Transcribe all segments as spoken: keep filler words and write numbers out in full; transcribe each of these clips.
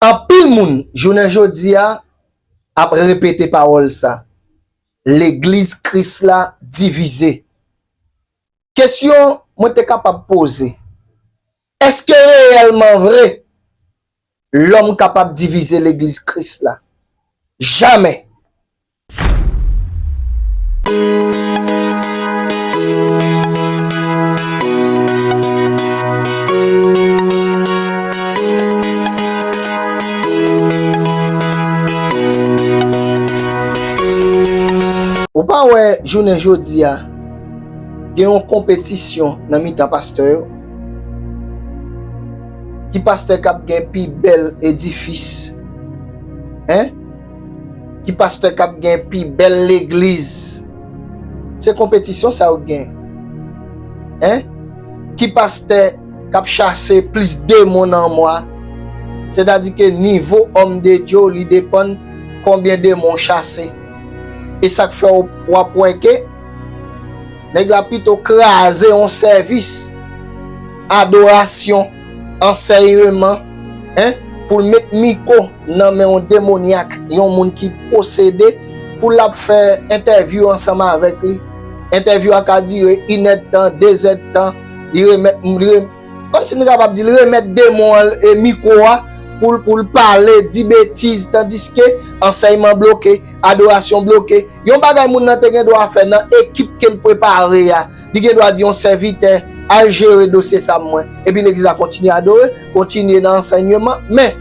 Anpil moun, jounen jodi a, ap repete pawòl sa. Legliz Kris la divize. Kesyon mwen te kapab poze, èske reyèlman vre, lòm kapab divize legliz Kris la? Jamè! Ou pa wè jounen jodi a, gen yon konpetisyon nan mitan pastè yo? Ki pastè k ap gen pi bèl edifis? Hein? Ki pastè k ap gen pi bèl legliz? Se konpetisyon sa yo gen. Hein? Ki pastè k ap chase plis demon nan yon mwa? Sètadi ke nivo òm de Dye w, li depann konbyen demon w chase. E sa k fè w, w ap wè ke nèg la pito kraze yon sèvis adorasyon, ansèyman, hein, pou l met mikwo nan men yon demonyak, yon moun ki posede, pou l ap fè entèvyou ansanm avèk li. Entèvyou a ka dire inèdtan, dezèdtan, li remèt, li rem-, kòmsi nou kapab di, li remèt demon an, e, mikwo a, pou l, pou l pale, di betiz, tandiske ansèyman bloke, adorasyon bloke. Yon bagay moun nan te gen dwa fè nan ekip ke l prepare a, li gen dwa di yon sèvitè, "Al jere dosye sa pou mwen." Epi legliz la kontinye adore, kontinye nan ansèyman. Men,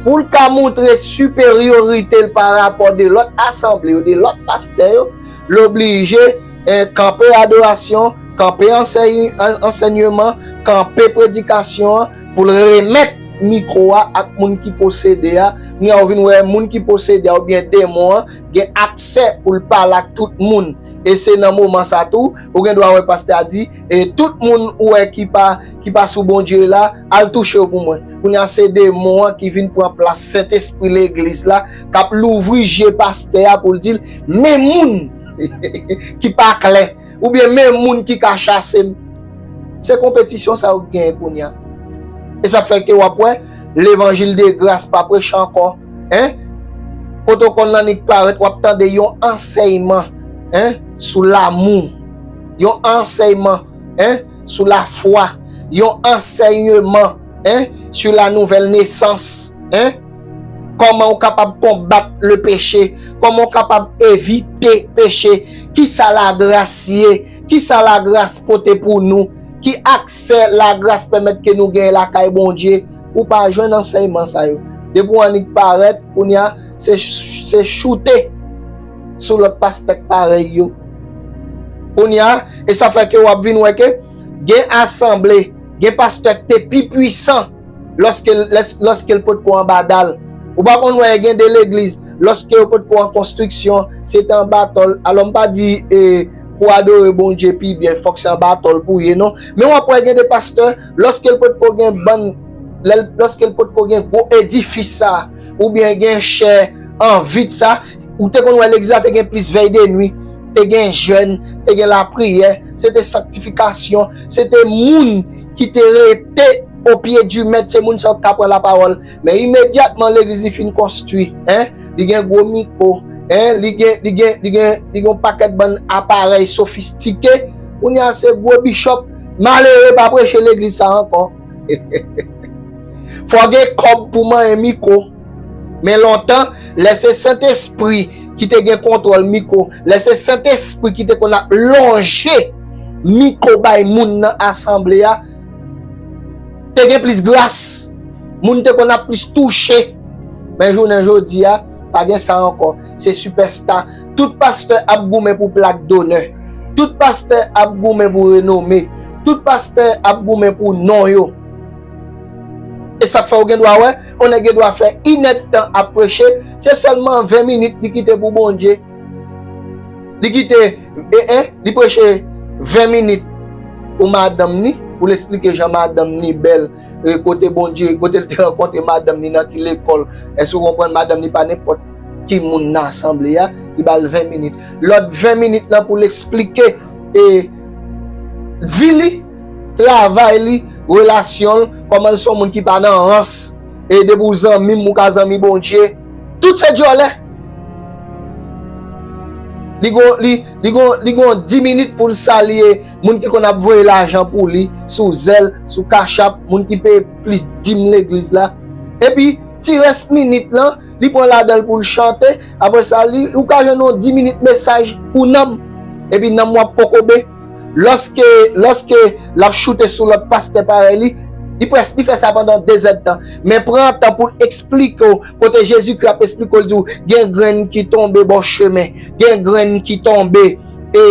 pou l ka montre siperyorite l parapò de lòt asanble yo, de lòt pastè yo, l oblije, eh, kanpe adorasyon, kanpe ansèy-, an-, ansèyman, kanpe predikasyon an, pou l remèt mikwo a ak moun ki posede a. Kounye a, ou vin wè moun ki posede a oubyen demon an gen aksè pou l pale ak tout moun. E se nan moman sa tou, ou gen dwa wè pastè a di, e tout moun ou wè ki pa, ki pa sou Bondye la, al touche yo pou mwen. Kounye a, se demon an ki vin pran plas Sentespri legliz la, k ap louvri je pastè a pou l di l, men moun ki pa klè, oubyen men moun ki ka chase m. Se konpetisyon sa yo k genyen kounye a. E sa fè ke w ap wè, levanjil de gras pa preche ankò, hein? Kote w konn annik parèt, w ap tande yon ansèyman, hein, sou lamou, yon ansèyman, hein, sou lafwa, yon ansèyman, hein, sur la nouvelle naissance, hein? Kòman w kapab konbat le péché? Kòman w kapab evite peche? Kisa lagras ye? Kisa lagras pote pou nou? Ki aksè lagras pèmèt ke nou genyen lakay Bondye? Ou pa jwenn ansèyman sa yo. Depi w annik parèt, kounye a, se, se choute sou lòt pastè k parèy yo. Kounye a, e sa fè ke w ap vin wè ke gen asanble, gen pastè k te pi pwisan lòske, lès-, lòske l potko anba dal. Ou pa konn wè gen de legliz, lòske yo potko an konstriksyon, se te anba tòl. Alò, m pa di, e, pou adore Bondye pi byen, fòk se anba tòl pou ye, non. Men w ap wè gen de pastè, lòske l potko gen bann, lè l, lòske l potko gen gwo edifis sa, oubyen gen chè an vit sa, ou te konn wè legliz la te gen plis vèy de nwi, te gen jèn, te gen lapriyè, se te sanktifikasyon, se te moun ki te rete o pye di mèt, se moun sa yo k ka pran lapawòl. Men imedyatman legliz li fin konstwi, en, li gen gwo mikwo, en, li gen, li gen, li gen, li gen yon pakèt bann aparèy sofistike. Kounye a se gwo bichòp, malere pa preche legliz sa ankò. Fò gen kòb pou manyen mikwo. Men lontan, lè se Sentespri ki te gen kontwòl mikwo, lè se Sentespri ki te konn ap lonje mikwo bay moun nan asanble a, te gen plis gras. Moun te konn ap plis touche. Men jounen jodi a, pa gen sa ankò. Se sipèsta. Tout pastè ap goumen pou plak donè. Tout pastè ap goumen pou renome. Tout pastè ap goumen pou non yo. E sa fè w gen dwa wè, yon nèg gen dwa fè inèdtan ap preche, se sèlman ven minit li kite pou Bondye. Li kite, e, e, li preche ven minit pou madanm ni, pou l esplike jan madanm ni bèl, e, kote Bondye, kote l te rankontre madanm ni, nan ki lekòl. Èske w konprann? Madanm ni pa nenpòt ki moun nan asanble a, li ba l ven minit. Lòt ven minit lan pou l esplike, e, vi li, travay li, relasyon l, kòman l se yon moun ki pa nan rans, E depi w zanmi m, ou ka zanmi Bondye. Tout se dyòlè. Li gon, li, li gon, li gon dis minit pou l salye moun ki konn ap voye lajan pou li, sou Zelle, sou Cash App, moun ki peye plis dim legliz la. Epi, ti rès minit lan, li pran ladan l pou l chante. Apre sa, li, ou ka jwenn yon dis minit mesaj pou nanm. Epi nanm w ap kokobe. Lòske, lòske l ap choute sou lòt pastè parèy li, li près, li fè sa pandan de zèdtan. Men pran tan pou l eksplike w, kote Jezikri ap eksplike w, l di w, gen grenn ki tonbe bò chemen, gen grenn ki tonbe, e,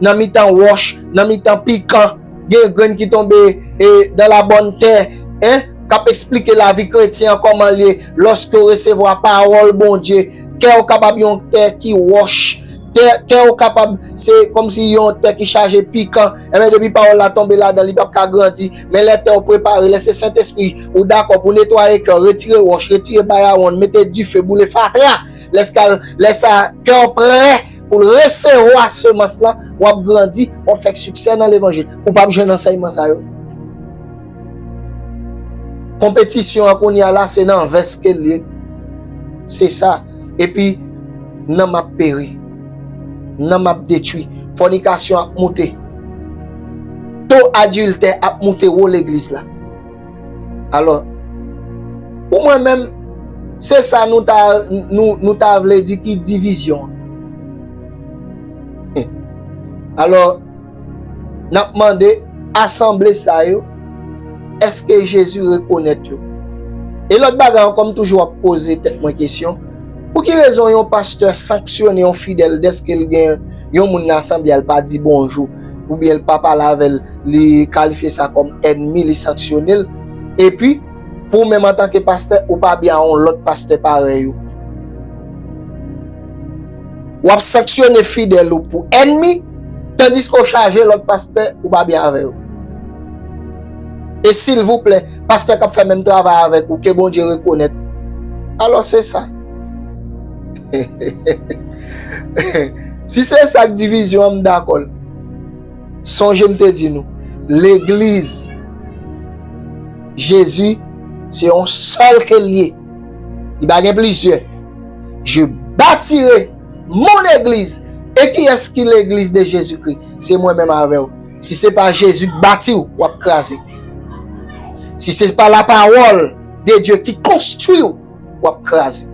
nan mitan wòch, nan mitan pikan, gen grenn ki tonbe, e, dans la bonne terre, en, k ap eksplike lavi kretyen an kòman l ye, lòske w resevwa pawòl Bondye, kè w kapab yon tè ki wòch, tè, tè w kapab, se kòmsi yon tè ki chaje pikan, enben depi pawòl la tonbe ladan, li p ap ka grandi, men lè tè w prepare, lè se Sentespri, ou dakò pou netwaye kè w, retire wòch, retire bayawonn, mete dife, boule fatra, lè sa, lè sa, kè w prè pou l resevwa semans lan, w ap grandi, w ap fè siksè nan levanjil. Ou p ap jwenn ansèyman sa yo. Konpetisyon an kounye a la, se nan vès ke l ye. Se sa. Epi, nanm ap peri. Nanm ap detwi. Fònikasyon ap moute. To adiltè ap moute wo legliz la. Alò, pou mwen menm, se sa nou ta, nou, nou ta vle di ki divizyon an. Alò, n ap mande asanble sa yo, èske Jezi rekonèt yo? E lòt bagay ankò, m toujou ap poze tèt mwen kesyon, pou ki rezon yon pastè sanksyone yon fidèl dèske l gen yon moun nan asanble a, l pa di bonjou, oubyen l pa pale avè l, li kalifye sa kòm ènmi, li sanksyone l, epi, pou ou menm antanke pastè, ou pa byen a yon lòt pastè parèy ou. W ap sanksyone fidèl ou pou ènmi, tandiske w chaje lòt pastè, ou pa byen avè yo. E silvouplè, pastè k ap fè menm travay avèk ou, ke Bondye rekonèt. Alò, se sa. Si se sa k divizyon an, m dakò l. Sonje m te di nou, legliz Jezi, se yon sèl ke l ye. Li pa gen plizyè. Je bâtirai mon église. E kiyès ki legliz de Jezikri? Se mwen menm avè w. Si se pa Jezi k bati w, w ap kraze. Si se pa la parole de Dieu ki konstwi w, w ap kraze.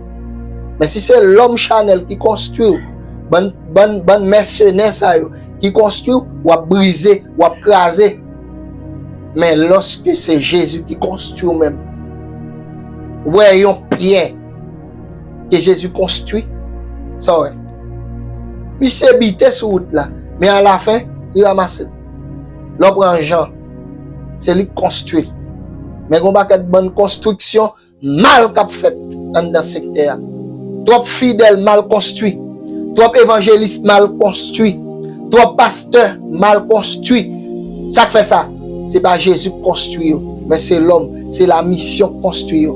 Men si se lòm chanèl ki konstwi w, bann, bann, bann mèsenè sa yo ki konstwi w, w ap brize, w ap kraze. Men lòske se Jezi ki konstwi w menm, w wè yon pyè ke Jezi konstwi, sa w wè? Misye bite sou wout la, men alafen, li ranmase l. Lè w pran Jan, se li k konstwi l. Men gen yon pakèt bann konstriksyon mal k ap fèt anndan sektè a. Twòp fidèl mal konstwi. Twòp evanjelis mal konstwi. Twòp pastè mal konstwi. Sa k fè sa? Se pa Jezi k konstwi yo, men se lòm, se lamisyon k konstwi yo.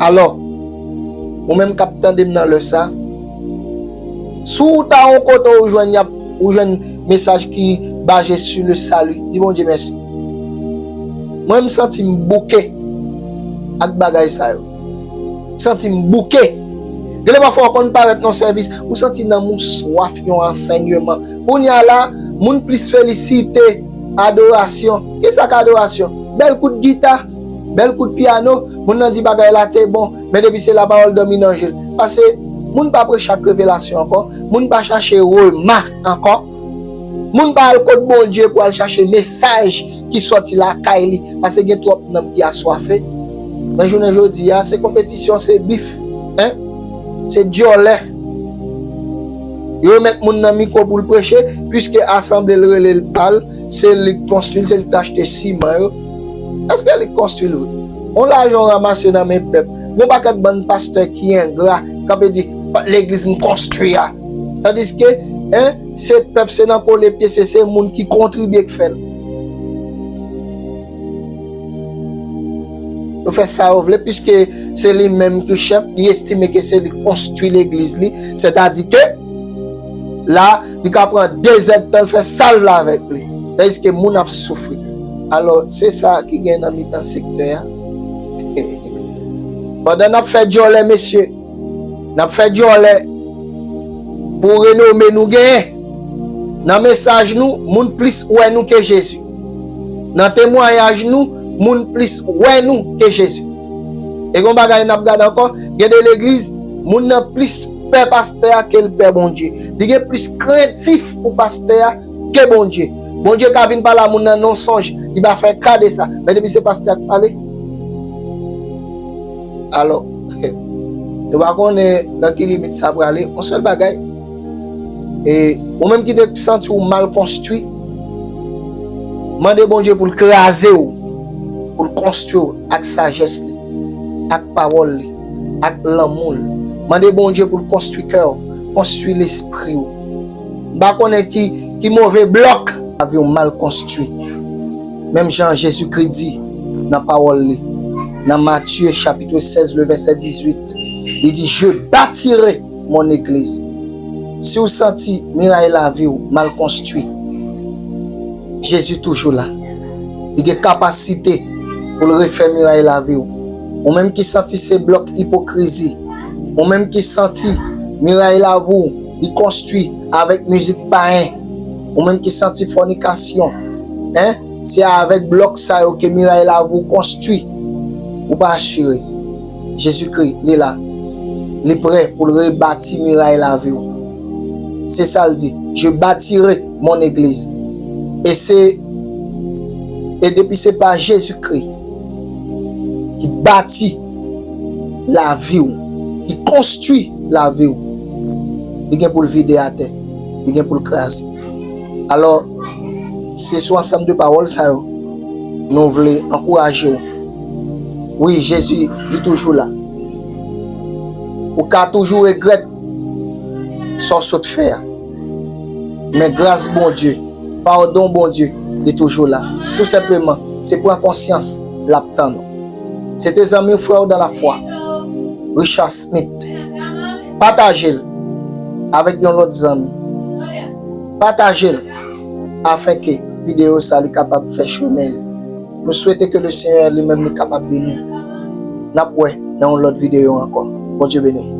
Alò, ou menm k ap tande m nan lè sa, si w ta yon kote ou jwenn, y ap, ou jwenn mesaj ki baze sur le salut, di Bondye mèsi. Mwen, m santi m bouke ak bagay sa yo. M santi m bouke. Gen lè pafwa w konn parèt nan sèvis, ou santi nanm ou swaf yon ansèyman. Kounye a la, moun plis felisite adorasyon. Kisa k adorasyon? Bèl kout gita, bèl kout pyano, moun nan di bagay la te bon, men depi se lapawòl dòmi nan je l. Paske moun pa preche ak revelasyon ankò, moun pa chache rema ankò. Moun pa al kot Bondye pou al chache mesaj ki sòti lakay li, paske gen twòp nanm ki aswafe. Men jounen jodi a, se konpetisyon, se bif, en, se dyòlè. Yo remèt moun nan mikwo pou l preche, piske asanble l rele l pa l, se li k konstwi l, se li k achte siman yo. Èske li k konstwi l vre? On lajan w ranmase nan men pèp. Gon pakèt bann pastè ki engra, k ap di, legliz m konstwi a. Tandiske, en, se pèp, se nan kole pye, se, se moun ki kontribye k fè l. Yo fè sa yo vle, piske se li menm ki chèf, li estime ke se li k konstwi legliz li, sètadi ke la, li ka pran de zèdtan, l fè sa l vle avèk li. Tandiske moun ap soufri. Alò, se sa ki gen nan mitan sektè a. Pandan n ap fè djòlè, mesye, n ap fè djòlè pou renome nou genyen. Nan mesaj nou, moun plis wè nou ke Jezi. Nan temwayaj nou, moun plis wè nou ke Jezi. E gon bagay n ap gade ankò, gen de legliz, moun nan plis pè pastè a ke l pè Bondye. Li gen plis krentif pou pastè a ke Bondye. Bondye ka vin pale a moun nan nan yon sonj, li pa fè ka de sa. Men depi se pastè a k pale, alò, nou pa konnen nan ki limit sa prale. Yon sèl bagay, e ou menm ki te santi w mal konstwi, mande Bondye pou l kraze w, pou l konstwi w ak sajès li, ak pawòl li, ak lanmou l. Mande Bondye pou l konstwi kè w, konstwi lespri w. M pa konnen ki, ki move blòk lavi w mal konstwi. Menm jan Jezikri di nan pawòl li, nan Matye chapit sèz, le vèsè dizuit, li di, "Je bâtirai mon église." Si w santi miray lavi w mal konstwi, Jezi toujou la. Li gen kapasite pou l refè miray lavi w. Ou menm ki santi se blòk ipokrizi, ou menm ki santi miray lavi w li konstwi avèk mizik payen, ou menm ki santi fònikasyon, en, se avèk blòk sa yo ke miray lavi w konstwi. Ou pa asire. Jezikri, li la. Li prè pou l rebati miray lavi w. Se sa l di, "Je bâtirai mon église." E se, e depi se pa Jezikri ki bati lavi w, ki konstwi lavi w, li gen pou l vide atè, li gen pou l kraze. Alò, se sou ansanm de pawòl sa yo nou vle ankouraje w. Wi, Jezi, li toujou la. Ou ka toujou regrèt sa w sot fè a. Men gras Bondye, padon Bondye, li toujou la. Tou senpleman, se pran konsyans l ap tann ou. Se te zanmi w, frè w dans la foi, Richard Smith. Pataje l avèk yon lòt zanmi. Pataje l afin ke videyo sa li kapab fè chemen li. Nou swete ke le Senyè li menm li kapab beni w. N ap wè nan yon lòt videyo ankò. Bondye beni w.